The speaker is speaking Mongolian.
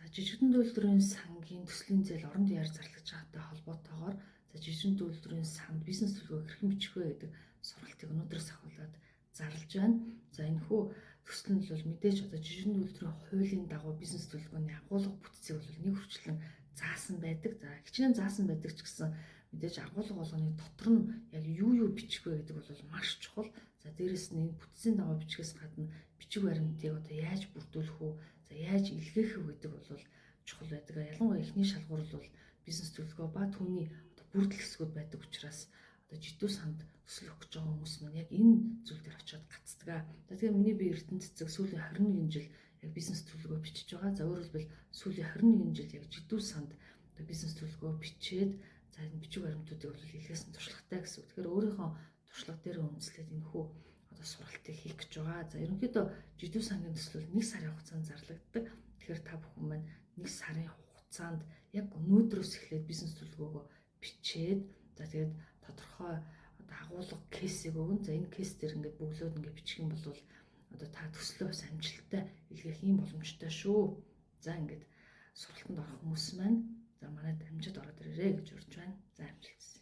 За, жижигхэн үйлдвэрийн сангийн төслийн зээл орон даяар зарлаж байгаатай холбоотойгоор, за, жижигхэн үйлдвэрийн санд бизнес төлөвлөгөө хэрхэн бичих вэ гэдэг сургалтыг өнөөдрөөс ахуулаад зарлж байна. За, энэхүү төсөл нь бол мэдээж одоо жижигхэн үйлдвэрийн хуулийн дагуу бизнес төлөвлөгөөний агуулга бүтцийг бол нэг хүрчлэн заасан байдаг. За, хичнээн заасан байдаг ч гэсэн мэдээж агуулга болгоны дотор нь яг юу юу бичих вэ гэдэг бол маш чухал. За, дээрэс нь энэ бүтцийн дагуу бичгээс гадна бичиг баримтыг одоо яаж бүрдүүлэх үү, за, яаж илгээх үү гэдэг бол чухал байдаг. Ялангуяа эхний шалгуур бол бизнес төлөвлөгөө ба түүний одоо бүрдэл хэсгүүд байдаг учраас одоо жидүү санд төсөл өгөх гэж байгаа хүмүүс маань яг энэ зүйл дээр очиод гацдаг. За, тэгэхээр миний би Эрдэнэ цэцэг сүүлийн 21 жил яг бизнес төлөвлөгөө бичиж байгаа. За, өөрөөр хэлбэл, сүүлийн 21 жил яг жидүү санд одоо бизнес төлөвлөгөө бичээд, за, энэ бичиг баримтуудыг бол илгээсэн туршлагатай гэсэн үг. Тэгэхээр өөрийнхөө туршлага дээр үндэслээд энэхүү одоо сургалтыг хийх гэж байгаа. За, ерөнхийдөө жидүү сангийн төсөл бол 1 сарын хугацаанд зарлагддаг. Тэгэхээр та бүхэн маань 1 сарын хугацаанд яг өнөөдрөөс эхлээд бизнес төлөвлөгөөгөө бичээд, за, тэгээд тодорхой одоо агуулга case ийг өгнө. За, энэ case дээр ингээд бөглөөд ингээд бичих юм бол одоо та төслөө бас амжилттай илгээх юм боломжтой шүү. За, ингээд сургалтанд орох хүмүүс маань, за, манайд амжид ороод ирээрэй гэж урьж байна. За, амжилт.